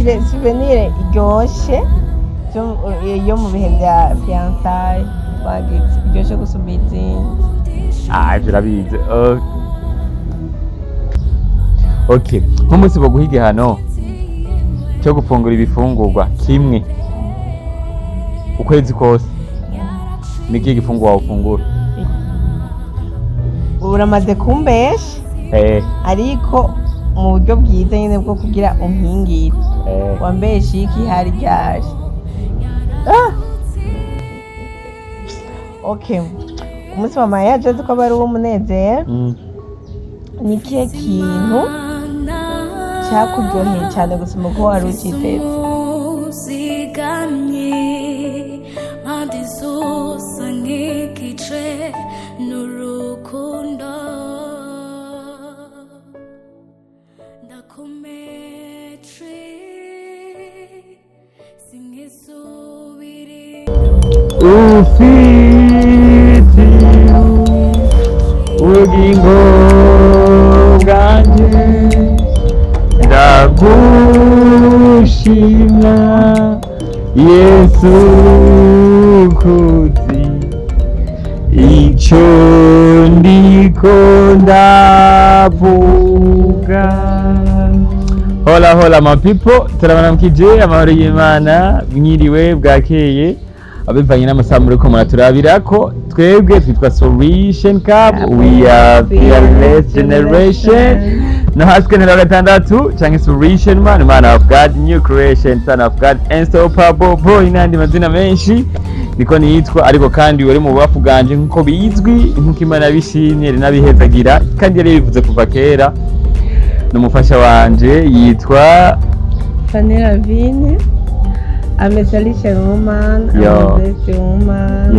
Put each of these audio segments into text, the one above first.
Tubwire souvenir iryoshe yo mu bihe bya fiançailles twagize, iryoshe gusumba izindi. Ah, ivyo urabizi. Okay, nk'umunsi boguha igihano cyo gufungura ibifungurwa kimwe ukwezi kose, ni ikihe gifungurwa wofungura? Uramaze kumbesha, ariko mu buryo bwiza nyine bwo kugira umpingire. Wambeshe iki? Hari ryari? Ah! Okay, umunsi wa mariage azi ko aba ari uw'umunezero. Ni ikihe kintu cyakuryoheye cyane gusumba uko wari ucyiteze? Uzigamye mpande zose nk'igice n'urukundo ndakomeje sinkisubire. Ufite ubugingo bwanjye, ndagushima Yesu, kuzi icyo ndiko ndavuga. Hola hola my people, turabaramukije, amahoro y'Imana, mwiriwe, bwakeye, abivanye n'amasaha muriko muraturabirako. Twebwe twitwa Solution Cup, we are fearless generation, no hasi wa gatandatu canke Solution Man, man of God, new creation, son of God, unstoppable boy n'andi mazina menshi niko nitwa. Ariko kandi wari mu bubafu bwanje nk'uko bizwi, nk'uko Imana yabishimye rinabihezagira, kandi yari bivuze kuva kera. N'umufasha wanje yitwa Fanny Lavine. I'm a solution woman. I'm Yo. a best woman.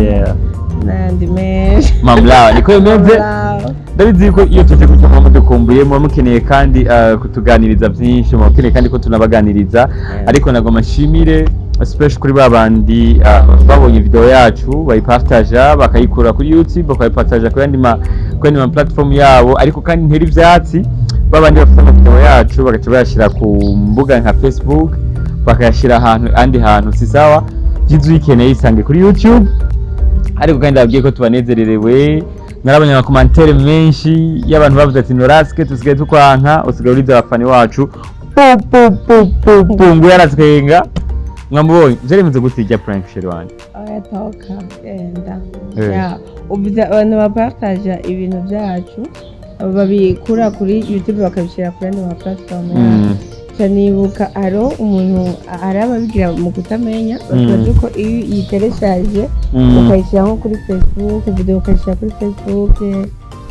N'ayandi menshi. Mamlawa niko bimeze. Mamlawa. Ndabizi ko iyo tuje gutya muba mudukumbuye, muba mukeneye kandi kutuganiriza byinshi, muba mukeneye kandi ko tunabaganiriza. Ariko nagomba nshimire special kuri ba bandi babonye video yacu, bayipartaja, bakayikura kuri YouTube, bakayipartaja kuri yandi ma platform yabo. Ariko kandi ntera ivyatsi babandi bafite amavideo yacu bagaca bayashira ku mbuga nka Facebook, bakayashira ahantu andi hantu. Si sawa, byiza uyikeneye isange kuri YouTube. Ariko kandi ndababwiye ko tubanezererewe. Narabonye amacommentaires menshi y'abantu bavuze ati: "Noraske, tusigaye tukwanka, usigaye uriza abafani wacu pu pu pu pu pu." Ngo yaratwenga, mwamubonye. Vyari bimeze gute irya prank, chéri wanje? Oya, toka genda. Eh. Ya, uvuze abantu bapartaja ibintu byacu, babikura kuri YouTube bakabishyira kuri andi ma platform yacu. Nca nibuka hariho umuntu, hari ababigira mu kutamenya, bakibaza ko iyo uyitereshaje ukayishyira nko kuri Facebook, video ukayishyira kuri Facebook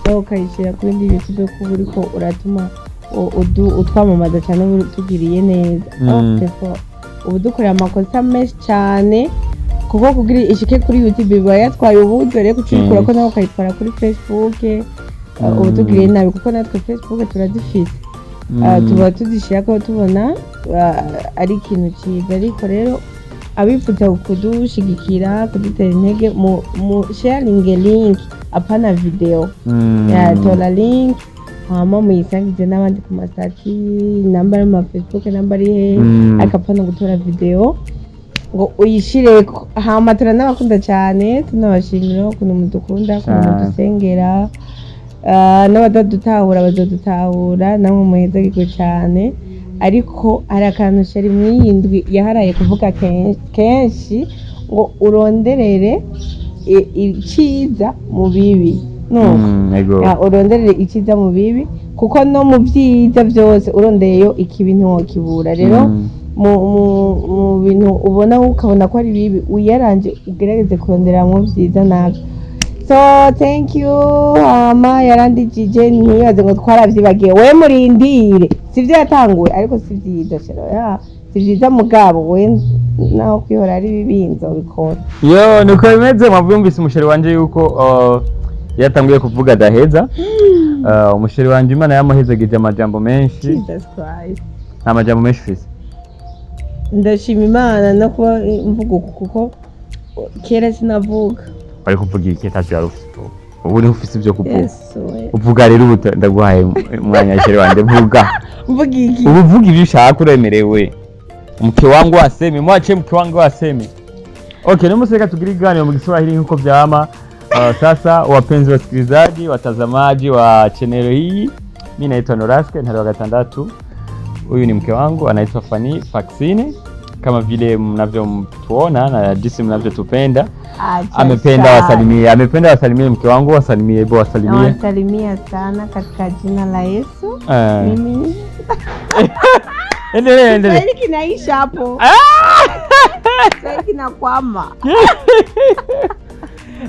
cyangwa ukayishyira kuri indi YouTube, ko uba uriko uratuma utwamamaza cyane, uba utugiriye neza. Oh, c'est faux. Ubu dukorera amakosa menshi cyane, kuko kugira ishike kuri YouTube biba yatwaye uburyo. Rero kucikura ko nawe ukayitwara kuri Facebook, ubu tugiriye nabi, kuko natwe Facebook turazifise. Tuba tuzishyira ko tubona ari ikintu cyiza. Ariko rero abifuza kudushigikira, kudutera intege, mu sharing link, apana video. Yatora link, hama muyisangize n'abandi ku mastatuts, namba ari mu ma Facebook, namba ari he. Ariko apana gutora video ngo uyishireko. Hama turanabakunda cyane, tunabashimira ukuntu mudukunda, ukuntu mudusengera. N'abadadutahura bazadutahura, namwe muhezagirwe cyane. Ariko hari akantu chéri mw'iyi ndwi yaharaye kuvuga kenshi ngo uronderere iciza mu bibi, nuko Ego. Ya, uronderere iciza mu bibi, kuko no mu byiza byose urondeyeyo ikibi ntiwokibura. Rero mu bintu ubona ukabona ko ari bibi, uyaranje ugerageze kuronderamwo vyiza navyo. So thank you. Hama yarandijije, ntibaze ngo twaravyibagiye. We murindire, sivyo yatanguye, ariko si vyiza shero ya si vyiza, mugabo we naho kwihora ari bibi nzobikora. Yo, niko bimeze. Mwavyumvise umuchéri wanje yuko yatanguye kuvuga adaheza. Umuchéri wanje Imana yamuhezagije amajambo menshi. Jesus Christ. Nta majambo menshi ufise. Ndashima Imana no kuba mvuga uku, kuko kera sinavuga. Wari kuvuga iki atavyo wari ufise? Ubu niho ufise ivyo kuvuga. Yesu we. Uvuga rero ubu, ndaguhaye umwanya, chéri wanje, vuga. Mvuga iki? Ubu vuga ivyo ushaka, uremerewe. Mke wangu aseme, mwache mke wangu aseme. Okay, n'umunsi reka tugire ikiganiro mu Kiswahili nkuko vyama. Sasa wapenzi wasikilizaji, watazamaji wa channel hii, mi naitwa Noraske Ntare wa gatandatu. Huyu ni mke wangu anaitwa Fanny Faxine, kama vile mnavyotuona na jinsi mnavyotupenda. Acha Amependa sana. wasalimie, amependa wasalimie mke wangu, wasalimie, hebu wasalimie. Nawasalimia sana katika jina la Yesu. Mimi Endelea, endelea. Kiswahili kinaisha hapo. Kiswahili kinakwama.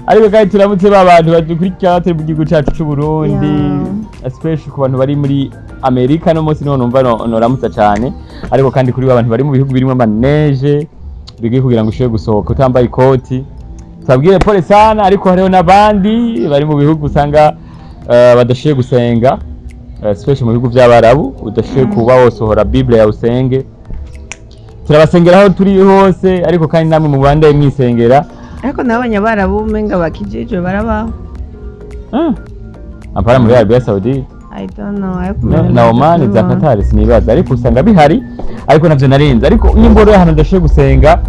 Ariko kandi turamutse ba bantu badukurikira batari mu gihugu cacu c'u Burundi, especially ku bantu bari muri Amerika. No munsi niho numva noramutsa cane, ariko kandi kuri ba bantu bari mu bihugu birimwo ama neige bigiye kugira ngo ushobore gusohoka utambaye ikoti, tubabwire pole sana. Ariko hariho n'abandi bari mu bihugu usanga badashoboye gusenga, especially mu bihugu by'Abarabu udashoboye kuba wosohora Bible yawe usenge. Turabasengera aho turi hose, ariko kandi namwe mubandaye mwisengera. Ariko nabonye Abarabu umenga bakijijwe barabaho. Ampara muri Arabia Saudite. I don't know. Ariko na Oman, za Qatar, sinibaza, ariko usanga bihari, ariko navyo narinze. Ariko nimba uri ahantu udashoboye gusenga,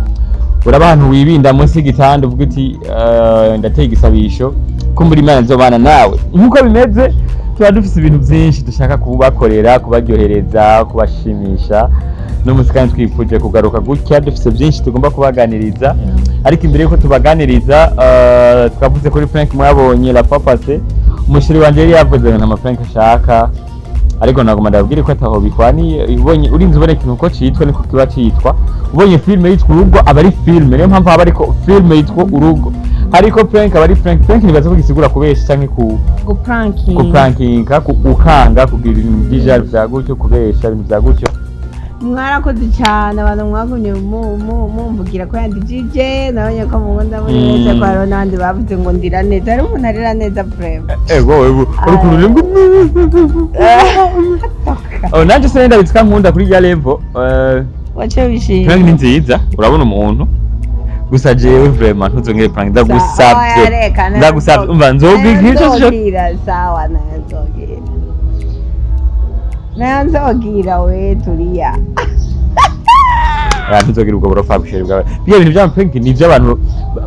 uraba ahantu wibinda munsi y'igitanda uvuga uti ndateye igisabisho kumbura Imana nzobana nawe. Nkuko bimeze, tuba dufise ibintu byinshi dushaka kubakorera, kubaryohereza, kubashimisha. N'umunsi kandi twifuje kugaruka gutya dufise byinshi tugomba kubaganiriza. Ariko imbere yuko tubaganiriza, twavuze kuri prank mwabonye la fois passée. Umu chéri wanje yari yavuze ngo nta ma prank ashaka, ariko nagomba ndababwire ko ataho bikwaniye. Ubonye urinze ubona ikintu uko citwa niko kiba citwa. Ubonye filime yitwa Urugo, aba ari filime, niyo mpamvu haba ariko filime yitwa Urugo. Hariko prank, aba ari prank. Prank nibaza ko gisigura kubesha canke ku Gupranking. Kuprankinga, gukanga, kugira ibintu vy'ijari vya gutyo, kubesha ibintu vya gutyo. Mwarakoze cyane abantu mwagumye mumvugira ko yandi jije nabonye ko mubunda muri benshi, ko hariho n'abandi bavuze ngo ndira neza. Hari umuntu arira neza vraiment. Ego, ego, uri kuntu oh, nanje se ndabitsika nkunda kuri rya level. Wace wishimye. Prank ni nziza, urabona umuntu gusa. Jewe vraiment ntuzongere prank, ndagusavye, ndagusavye. Umva, nzobwira ikintu cyose nzogira. Sawa, nayo nzogira, nayo nzogira. We tulia. Ah, ntuzogira ubwo burofa bw'ishuri bwawe. Bya bintu bya prank ni iby'abantu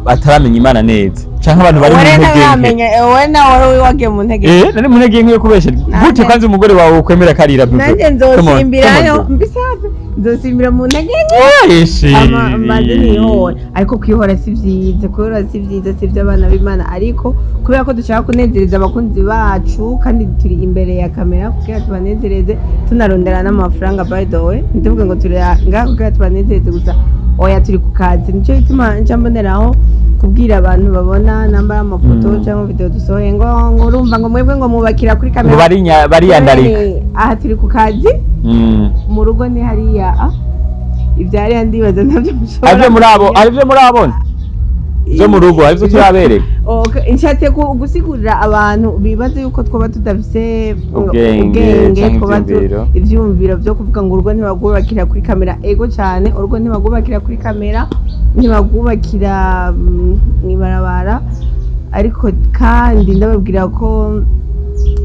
bataramenya Imana neza canke abantu bari mu Wowe ntege nke. ntaramenya, wowe nawe wagiye mu ntege. Eh, nari mu ntege nke yo kubesha gute? Kwanza umugore wawe ukwemera karira bebe. Nanjye nzosimbirayo mbisave, nzosimbira mu ntege nke. Ama mbanze nihora. Ariko kwihora si vyiza, kwihora si vyiza, si ivy'abana b'Imana. Ariko kubera ko dushaka kunezereza abakunzi bacu kandi turi imbere ya kamera kugira tubanezereze, tunarondera n'amafaranga. By the way, ntituvuge ngo turi ngaha kugira tubanezereze gusa, oya, turi ku kazi. Nico gituma nca mboneraho kubwira abantu babona namba amafoto cyangwa video dusohoye ngo urumva ngo mwebwe ngo mubakira kuri Ngo kamera. Bariyandarika. Aha turi ku kazi. Mu rugo ni hariya, ibyariya ndibaza ntabyo mushobora Arivyo muri abo kumenya. Arivyo muri abona byo mu rugo, arivyo turabereka. Okay, nshatse gusigurira abantu bibaza yuko twaba tudafise Ubwenge canke twaba ivyumviro. Ivyumviro vyo kuvuga ngo urugo ntibagwubakira kuri kamera. Ego cyane, urugo ntibagwubakira kuri kamera, ntibagwubakira mw'ibarabara. Ariko kandi ndababwira ko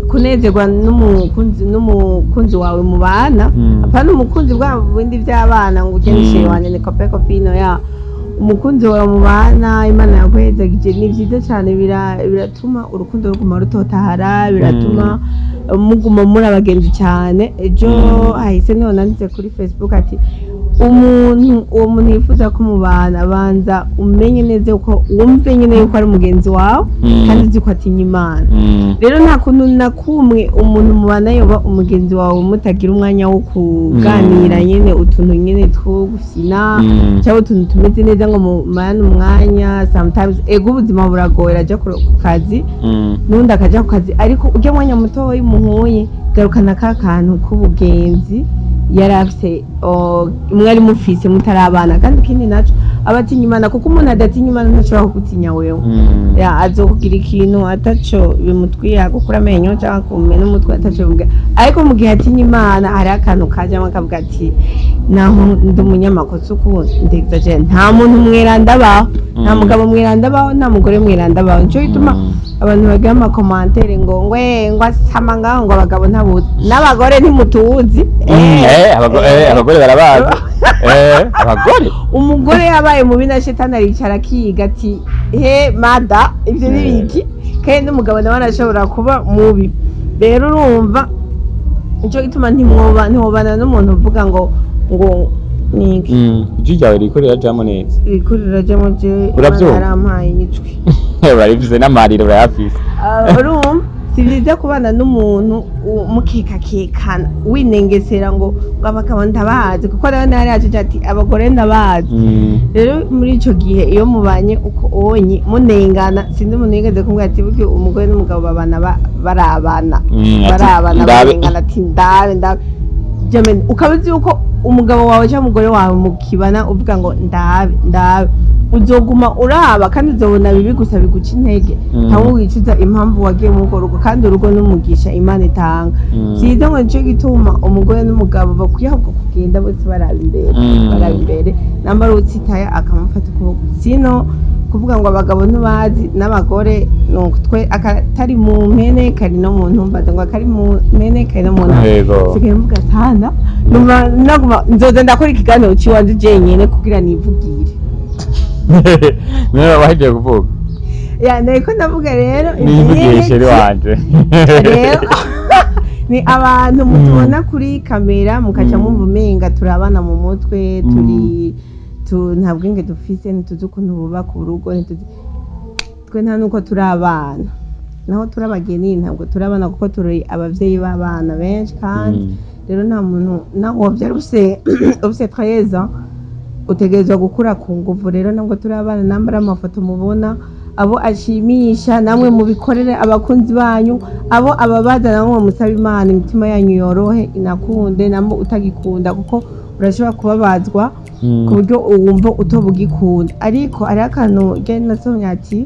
kunezerwa n'umukunzi wawe mubana, apana umukunzi bwa bindi by'abana ngo ugende chéri wanjye ni copain, copine ya umukunzi wawe mubana Imana yaguhezagije, ni byiza cyane. Biratuma urukundo ruguma rutotahara, biratuma muguma muri abagenzi cyane. Ejo hahise niho nanditse kuri Facebook ati umuntu, uwo muntu yifuza ko mubana, abanza umenye neza ko wumve nyine yuko ari mugenzi wawe kandi uzi ko atinya Imana. Rero nta kuntu na kumwe umuntu mubana yoba umugenzi wawe mutagira umwanya wo kuganira nyine utuntu nyine two gufina cyangwa utuntu tumeze neza ngo mumarane umwanya. Sometimes ego ubuzima buragoye, ajya ku kazi n'undi akajya ku kazi, ariko ujya mwanya mutoya muhuye, garukana ka kantu k'ubugenzi yari afise, mwari mufise mutarabana. Kandi ikindi naco, abatinya Imana, kuko umuntu adatinya Imana ntashobora kugutinya wewe. Ya azokugira ikintu ataco bimutwiye, gukura amenyo cyangwa kumena umutwe ataco bimubwira. Ariko mu gihe atinya Imana, hariho akantu kajamwo akavuga ati naho ndi umunyamakosa uku ndexagera, nta muntu mweranda abaho, nta mugabo mweranda abaho, nta mugore mweranda abaho. Nico gituma abantu bagira ama commentaires ngo ngwe ngo asama ngaho ngo abagabo ntabuzi n'abagore ntimutuzi. Abagore barabazi. Abagore. Umugore yabaye mubi na shetani aricara akiga ati: "He mada, ibyo ni biki?" Kandi n'umugabo nawe arashobora kuba mubi. Rero urumva, nicyo gituma ntimwobana n'umuntu uvuga ngo niki. Ijwi ryawe ririko rirajamwo neza. Ririko rirajamo jewe. Uravyumva? Imana yarampaye ijwi. Urarifise n'amarira urayafise. Ah, urumva si byiza kubana n'umuntu mukekakekana, winengesera ngo abagabo ndabazi, kuko nawe ntari yacu ati: "Abagore ndabazi." Rero muri ico gihe iyo mubanye uko onye munengana, sinzi umuntu yigeze kumbwira ati: "Burya umugore n'umugabo babana barabana Ati, barabana ndabe. Barengana ati: "Ndabe, ndabe." Jamen, ukaba uzi yuko umugabo wawe cyangwa umugore wawe mukibana uvuga ngo ndabe, ndabe, uzoguma uraba kandi uzobona bibi gusa biguca intege, hamwe wicuza impamvu wagiye muri urwo rugo. Kandi urugo n'umugisha Imana itanga. Vyiza ngo nico gituma umugore n'umugabo bakwiye ahubwo kugenda bose baraba imbere, baraba imbere, nambara utsitaye akamufata ukuboko. Sino kuvuga ngo abagabo ntibazi n'abagore, nuko twe akatari mu mpene kari no mu ntumbaza, ngo akari mu mpene kari no mu ntamba. Sigaye mvuga sana, numva naguma nzoza ndakora ikiganiro ciwanje jenyene kugira nivugire. Niwe wahejeje kuvuga? Ya, nariko ndavuga rero. Nivugiye, chéri wanje. Rero ni abantu mutubona kuri kamera mukaca mwumva umenga turabana mu mutwe, turi tu nta bwenge dufise, ntituzi ukuntu bubaka urugo, ntituzi twe nta nuko turi abana, naho turi abageni ntabwo turi abana, kuko turi abavyeyi b'abana benshi. Kandi rero nta muntu naho wovyara ufise 13 ans, utegerezwa gukura ku nguvu. Rero ntabwo turi abana. Nambara amafoto mubona abo ashimisha, namwe mubikorere abakunzi banyu, abo ababaza namwe musaba Imana imitima yanyu yorohe inakunde, namwe utagikunda, kuko urashobora kubabazwa ku buryo wumva utoba ugikunda. Ariko hariho akantu genda nasomye ati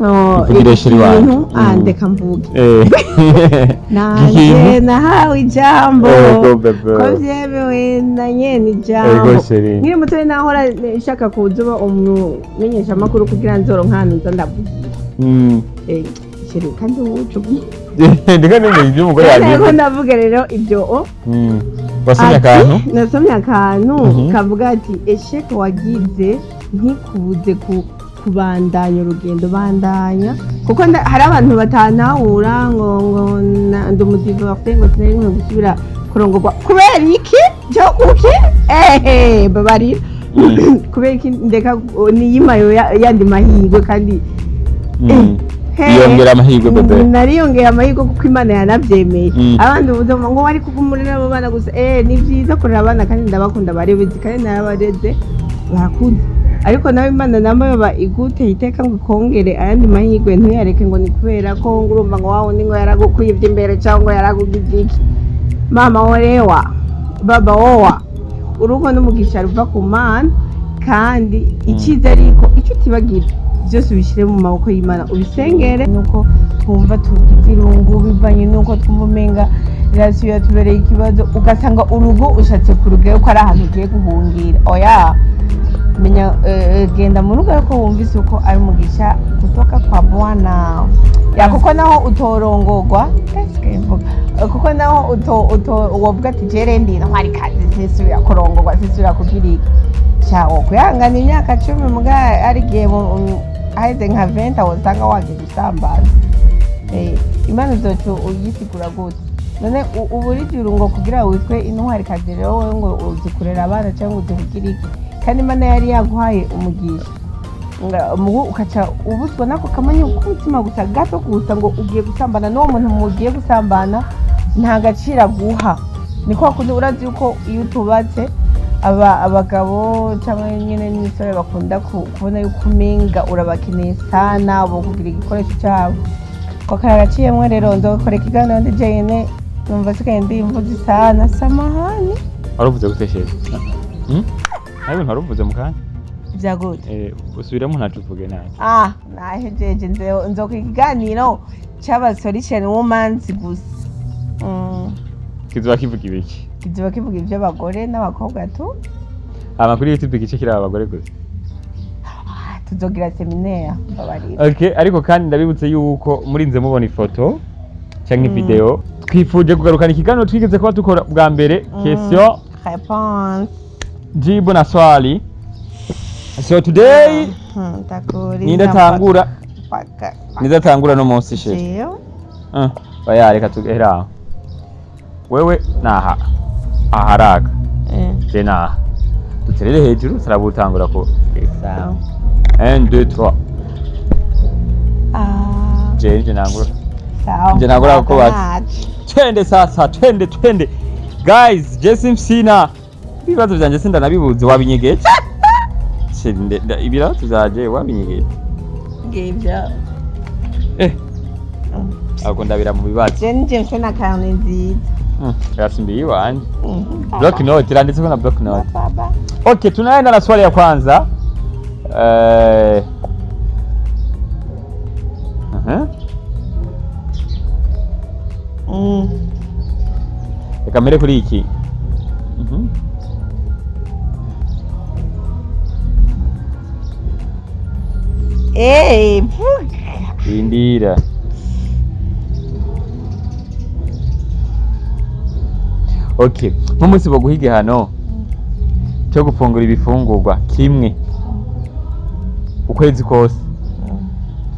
oh, Ivugire, chéri wanje. ikintu ah, ndeka mvuge. Nanje Ikintu? nahawe ijambo Ego, bébé. ko vyemewe na nyene ijambo. Ego, chéri. Nkiri mutoyi nahora nshaka kuzoba umumenyeshamakuru kugira nzoronke ahantu nza ndavugira. Chéri, kandi wuco. Ndiko nimenya ibyo umugore Nariko yagize. ndavuga rero ibyo o Wasomye Ati, akantu? Nasomye akantu kavuga ati: "Échec wagize ntikubuze kubandanya urugendo, bandanya." Kuko hari abantu batantahura ngo ndi umudivorcé, ngo sinari nkwiye gusubira kurongorwa. Kubera iki? Cyo kuki? Ehe, babarira, kubera iki ndeka niyimayo yandi mahirwe kandi Yongera amahirwe, bébé. Nariyongera amahirwe kuko Imana yanabyemeye. Abandi ubuzima ngo wari kugumurira abo bana gusa. Ni byiza kurera abana kandi ndabakunda, barebezi kandi narabareze barakuze. Ariko nawe Imana namba yoba iguteye iteka ngo ikongere ayandi mahirwe, ntuyareke ngo ni kubera ko ngo urumva ngo wa wundi ngo yaragukwibye imbere cyangwa ngo yaragugize iki. Mama orewa, baba wowa, urugo n'umugisha ruva ku Mana. Kandi icyiza ariko icyo utibagira, byose ubishyire mu maboko y'Imana, ubisengere. Nuko twumva tugize irungu bivanye nuko twumva umenga relation yatubereye ikibazo, ugasanga urugo ushatse kurugeyo ko ari ahantu ugiye guhungira. Oya, menya genda mu rugo ariko wumvise uko ari umugisha kutoka kwa Bwana ya, kuko naho utorongorwa, sigaye mvuga. Kuko naho uto wovuga ati: "Jere ndi intwari kazi, sisubira kurongorwa, sisubira kugira iki." Sha, wokwihangana imyaka 10, muga ari igihe haheze nka 20 wosanga wagize usambaza. Imana uzoca uyisigura gute none? Ubura ijuru ngo kugira witwe intwari kazi, rero wowe ngo uzi kurera abana cyangwa uzi kugira iki, kandi Imana yari yaguhaye umugisha. Mugu ukaca ubuzwa nako kamanyu k'umutima gusa gato gusa, ngo ugiye gusambana n'uwo muntu mugiye gusambana, nta gaciro aguha. Ni kwa kundi urazi yuko iyo utubatse abagabo cyangwa nyine n'imisore bakunda kubona yuko umenga urabakeneye sana, bo kugira igikoresho cyabo. Ko karagaciyemwo. Rero nzokora ikiganiro ndi jenyine, numva sigaye ndi imvuzi sana, samahani. Waruvuze gute, chéri? Hari ibintu waruvuze mu kanya. Vyagute? Usubiremo, ntaco uvuge nabi. Ah, nahejeje. Nzokora ikiganiro c'aba solution womans gusa. Kizoba kivuga ibiki? Kizoba kivuga ivy'abagore n'abakobwa tu. Hama kuri YouTube igice kiraba abagore gusa. Ah, tuzogira séminaire, mbabarira. Okay, ariko kandi ndabibutse yuko murinze mubona ifoto canke video, twifuje kugarukana ikiganiro twigeze kuba dukora bwa mbere, question réponse. Jibu na swali. So today Ndakuuliza. Nindatangura. Paka. Nindatangura no munsi, chérie. Jewe. Oya, reka tugere aho. Wewe naha aharaga. Je naha duterere hejuru, turabutangura ko. Sawa. 1 2 3. Ah, Je nje nangura. Sawa. Nje nangura kukubaza. Ntaco. Twende sasa, twende, twende guys. Je simsina ibibazo vyanje, sindanabibuze, wabinyegeje. Ibibazo vyanje wabinyegeje. Ngivyo. Ahubwo ndabira mu bibazo. Je nije mfise na carnet nziza. Yasimbiye iwanje. Block note iranditseko na block note. Baba. Okay, tunaenda na swali ya kwanza. Reka mpere kuri iki. Vuga. Rindira. Okay, nk'umunsi boguha igihano cyo gufungura ibifungurwa kimwe ukwezi kose,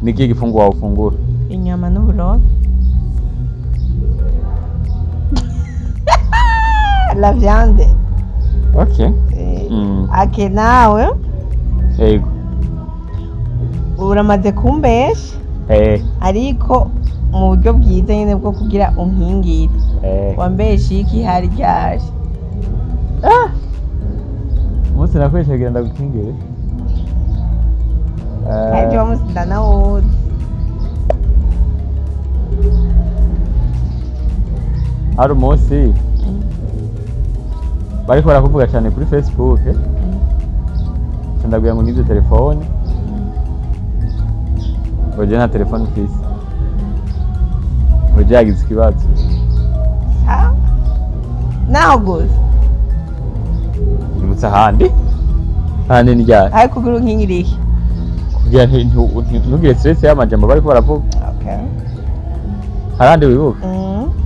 ni ikihe gifungurwa wofungura? Inyama n'uburobe. La viande. Okay. Ake nawe Yego. uramaze kumbesha, ariko mu buryo bwiza nyine bwo kugira unkingire. Wambesha iki, hari ryari? Umunsi nakoresha kugira ndagukingire. Kandi wamusinda nawuzi. Hari umunsi bariko barakuvuga cyane kuri Facebook, nca ndabwira ngo nibyo telefone, ngo je nta telefone mfise, ngo je yagize ikibazo. Sawa. Naho gusa? Nibutse ahandi, ahandi ni ryari? Ariko kugira unkingire iki? Kugira ntugire stress y'amajambo bariko baravuga. Okay. Hari ahandi wibuka?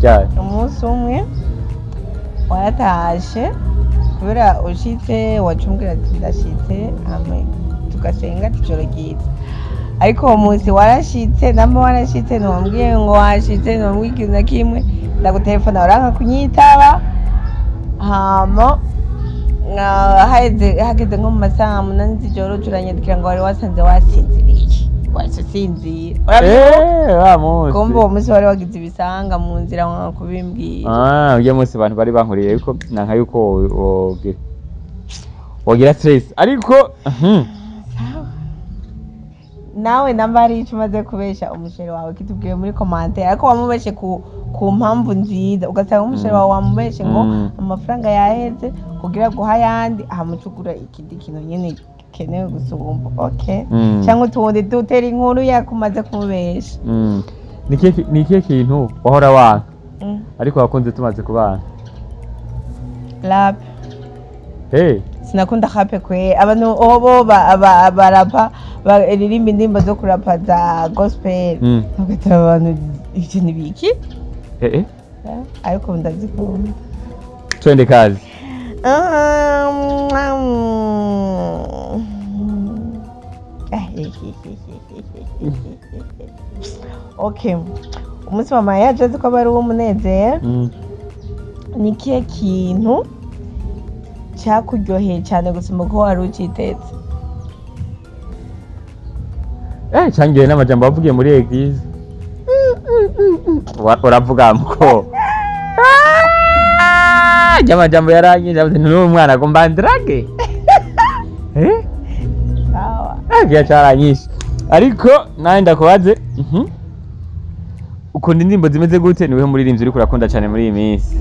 Ryari? Umunsi umwe waratashe, kubera ushitse wacumbwira ati ndashitse, hama tugasenga ati ijoro ryiza. Ariko uwo munsi warashitse, namba warashitse ntiwambwiye ngo washitse, ntiwambwiye ikintu na kimwe. Ndagutelefona uranka kunyitaba. Hama hageze nko mu masaha 8 z'ijoro turanyandikira ngo wari wasanze wasinziriye, wahise usinzira. Urabyibuka? Wa munsi. Kumva uwo munsi wari wagize ibisanga mu nzira, wanga kubimbwira. Ah, urya munsi abantu bari bankuriye yuko nanka yuko wogira stress, ariko Sawa. Nawe namba hari icyo umaze kubesha umuchéri wawe, kitubwiye muri commentaire. Ariko wamubeshe ku mpamvu nziza, ugasanga umuchéri wawe wamubeshe ngo amafaranga yaheze, kugira guha ayandi ahamucugura ikindi kintu nyine gikenewe gusumba, okay? Cyangwa utundi dutera inkuru yakumaze kumubesha. Ni ikihe kintu wahora wanka ariko wakunze tumaze kubana? Rap. Hey. Sinakunda rap kwe. Abantu obo barapa, baririmba indirimbo zo kurapa za gospel, ugataba abantu ivyo ni biki? Ariko ndazikunda. Twende kazi. Okay, umunsi wa mariage azi ko aba ari uw'umunezero. Ni ikihe kintu cyakuryoheye cyane gusumba uko wari ucitetse? Cangiye n'amajambo wavugiye muri église. Uravuga muko ry'amajambo yaranyije, avuze nti n'uwo mwana agomba andrage. Sawa. Kiya caranyishe, ariko nawe ndakubaze. Ukunda indirimbo zimeze gute? Niweho muririmbyi uriko urakunda cyane muri iyi minsi?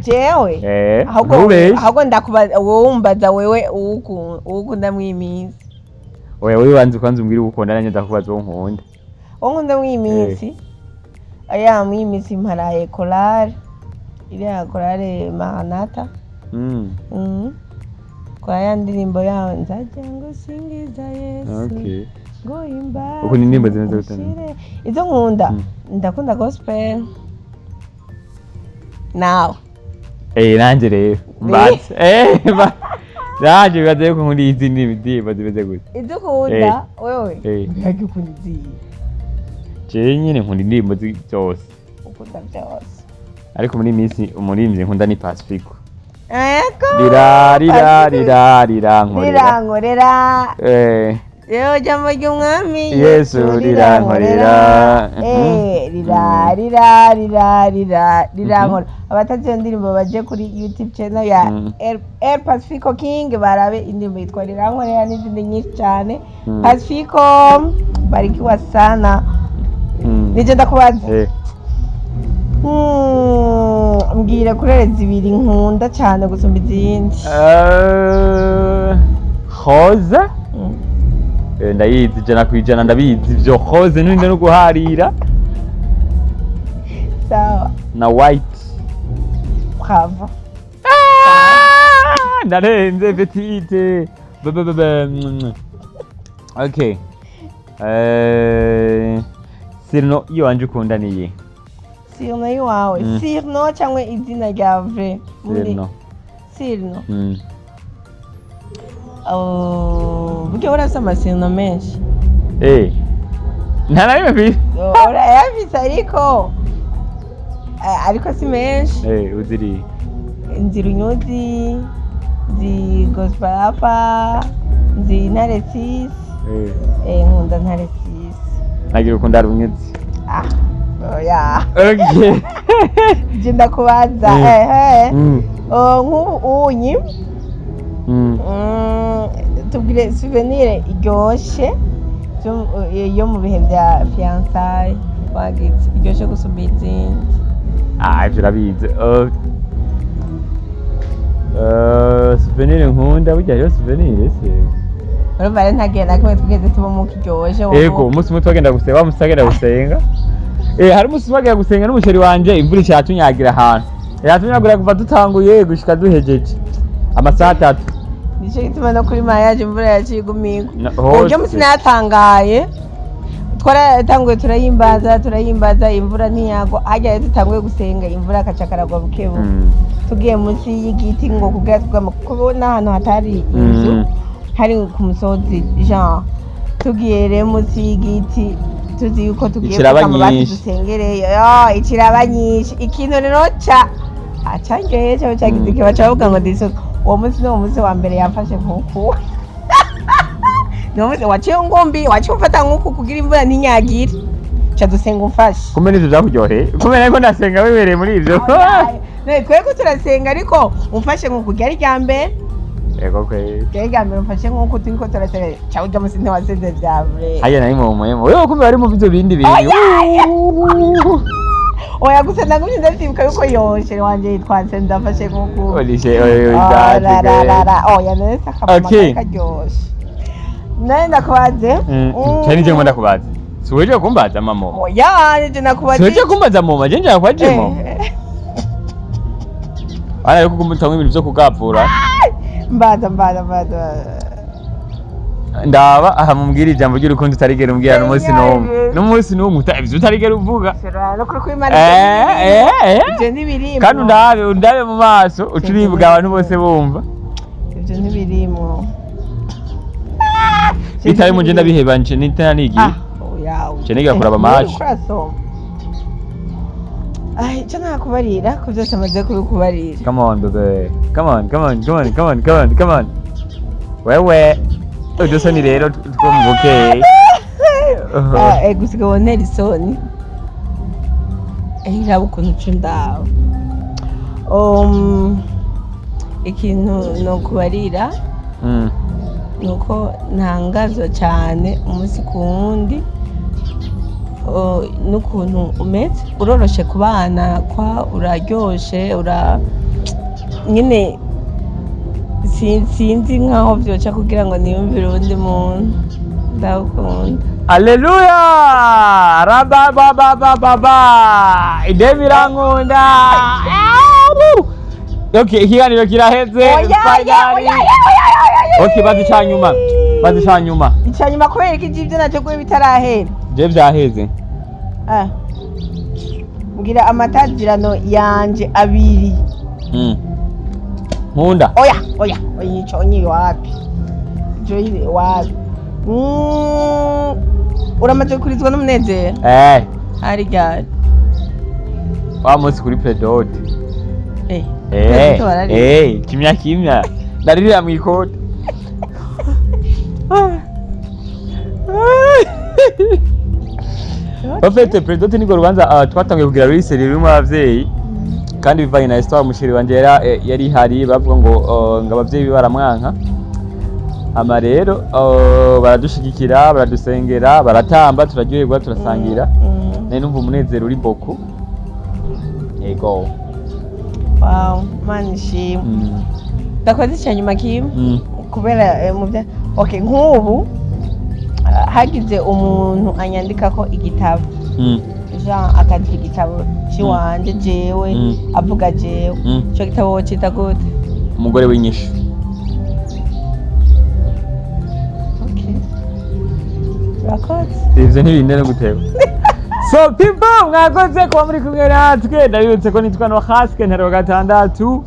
Jewe? Eh. Ahubwo Ntubeshe. Ahubwo ndakubaza wowe, umbaza wewe uwukunda mw'iyi minsi. Oya, wewe banza kwanza umbwire uwo ukunda, nanjye ndakubaza uwo nkunda. Uwo nkunda mw'iyi minsi, aya mw'iyi minsi mparaye korale, iriya korale Maranata. Kwa ya ndirimbo yawe nzajya ngo singiza Yesu, ngo imbaze Ukunda indirimbo zimeze gute? ushire. Izo nkunda, ndakunda gospel. Nawe? Nanje rero mbatse, nanje bibaze yuko nkunda izindi ndirimbo zimeze gute. Ibyo ukunda wewe? Eh. Mbega ukunda izihe? Jewe nyene nkunda indirimbo zose. Ukunda byose. Ariko muri iyi minsi umuririmbyi nkunda ni Pacifico. Ego. Rira rira rira rira nkorera. Rirankorera. Yewe jambo ry'umwami. Yesu rirankorera. Rira rira rira rira rirankorera. Abatazi iyo ndirimbo baje kuri YouTube channel ya El Pacifico King, barabe indirimbo yitwa Rirankorera n'izindi nyinshi cyane. Pacifico, barikiwa sana. Nije ndakubaza. Mbwira couleur zibiri nkunda cyane gusumba izindi. Rose. Ndayizi 100%, ndabizi ivyo. Rose ninde no guharira. Sawa. Na white. Bravo. Ah, ndarenze petite. Be- be- be- be, Okay. Surnom iyo wanje ukunda niyi? Surnom iwawe? Surnom cyangwa izina rya vrai muri? Surnom. Surnom? Oh, burya urafise amasurnom menshi. Nta na rimwe mfise. Oh, urayafise, ariko ariko si menshi. Uziri? Nzi Runyuzi, nzi Gospelapa, nzi Ntare Sisi. Nkunda Ntare Sisi. Nagira ukunda Runyuzi. Ah, oya. Okay. Je ndakubaza. Ehe. Oh, nk'ubu unyi tubwire souvenir iryoshe yo mu bihe bya fiançailles wagize, iryoshe gusumba izindi. Ah, ivyo urabizi. Souvenir nkunda, burya hariho souvenir se? Urumva rero nta gihe na kimwe twigeze tubamo kiryoshe. Ego, umunsi umwe twagenda gusenga, wa musi twagenda gusenga. Hari umunsi twagenda gusenga n'umuchéri wanje, imvura icatunyagira ahantu. Yatunyagira kuva dutanguye gushika duhejeje. Amasaha 3. Nico gituma no kuri mariage imvura yaciye igumigwa. Hose. Uburyo musi natangaye, twaratanguye turayimbaza turayimbaza, imvura ntiyagwa. Harya rero dutanguye gusenga, imvura akaca karagwa buke buke. Tugiye munsi y'igiti ngo kugira tugama, kuko n'ahantu hatari inzu, hari ku musozi genre. Tugiye rero munsi y'igiti tuzi yuko tugiye Ikiraba kugama basi nyinshi. dusengereyo, yo ikiraba nyinshi. Ikintu rero ca acanyoye cyangwa cyagize ikiba baca bavuga ngo ndisoza. Uwo munsi ni uwo munsi wa mbere yamfashe nkuku, ni uwo munsi waciye ngumbi, waciye umfata nkuku kugira imvura ntinyagire, ca dusenga umfashe. Kumbe nivyo vyakuryoheye? Kumbe nariko ndasenga wibereye muri ivyo. None twebwe turasenga ariko umfashe nkuku ryari rya mbere. Ego kweli. Ryari rya mbere umfashe nkuku turiko turasenga, ca urya munsi ntiwasenze vya vrai. Harya nari mu muhemu. Wewe kumbe wari mu bivyo bindi bintu. Oya! Oya, gusa ndagumye ndavyibuka yuko yoshe wanje yitwa Nse ndafashe nkuku. Olishe oyo. Oh, la, la, la, la. Oya, none se akavuma Okay. kari karyoshe? None ndakubaze. Cyane nije ngomba ndakubaza. Si weje kumbaza mama? Oya, nije nakubaze. Si weje kumbaza mama, je njya kwaje mama. Ara ariko kumutanga ibintu vyo kugapfura. Mbaza, mbaza, mbaza. Ndaba aha mumbwira ijambo ry'urukundo utarigera umbwira n'umunsi n'umwe. N'umunsi n'umwe ivyo utarigera uvuga. Shobora no kuri kwimana. Ivyo ntibirimwo. Kandi undabe undabe mu maso ucuribuga abantu bose bumva. Ivyo ntibirimwo. Bitari mu nje ndabiheba nje nitanigiye. Ah, oya. Nje niga kuraba match. Kurasoma. Ai, ico ntakubarira ko byose amaze kubikubarira. Come on, baby. Come on, come on, come on, come on, come on, come on. Wewe. Udusoni rero two mu bukeye. Ah, gusiga wonera isoni. Raba ukuntu uca indaba. Ikintu nokubarira nuko ntangazwa cyane umunsi ku wundi, oh, n'ukuntu umeze. Uroroshe kubana kwa, uraryoshe, ura nyine sinzi nkaho byoca kugira ngo niyumvire uwundi muntu. Ndagukunda. Aleluya! Raba ba ba ba ba ba. Idemi irankunda. Ah, okay, ikiganiro kiraheze. Oya, oya, Finally. oya, oya, oya, oya, oya. Okay, bazi icanyuma. Bazi icanyuma. Icanyuma kubera ko ivyo nateguye bitarahera. Je vyaheze. Ah. Mbwira amatazirano yanje abiri. Nkunda. Oya, oya, oya, ico nyi wapi, ico wapi. Uramaze kurizwa n'umunezero? Eh. Hari ryari? Wa munsi kuri prédot. Eh. Eh. Prédot bararira. Eh, kimya kimya ndaririra mu ikote. En fait, prédot nirwo rubanza twatangiye kugira ruri rurimo abavyeyi, kandi bivanye na histoire umu chéri wanje yari ihari, bavuga ngo abavyeyi be baramwanka. Hama rero baradushigikira, baradusengera, baratamba, turaryoherwa, turasangira. Nari numva umunezero uri boku, yego. Wow, Mana ishimwe. Ndakoze icya nyuma kimwe. Kubera mu bya, okay, nk'ubu hagize umuntu anyandika ko igitabo, Jean akandika igitabo ciwanje jewe, avuga jewe, ico gitabo wocita gute? Umugore w'inyishu. Okay, urakoze. Ivyo ntibinde no guteba. So people, mwakoze kuba muri kumwe natwe. Ndabibutse ko nitwa no Haske ntero gatandatu.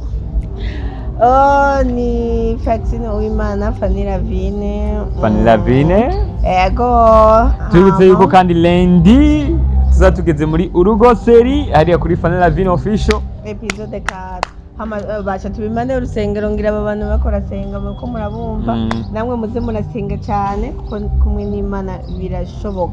Oh, ni Faxine Uwimana, Fanny Lavine. Fanny Lavine. Ego. Tubibutse yuko kandi lundi tuza tugeze muri Urugo Série hariya kuri Fanny Lavine Official. Épisode 4. Hama baca tubimane urusengero, ngira aba bantu bakora senga muko murabumva. Namwe muze murasenga cyane, kuko kumwe n'Imana birashoboka.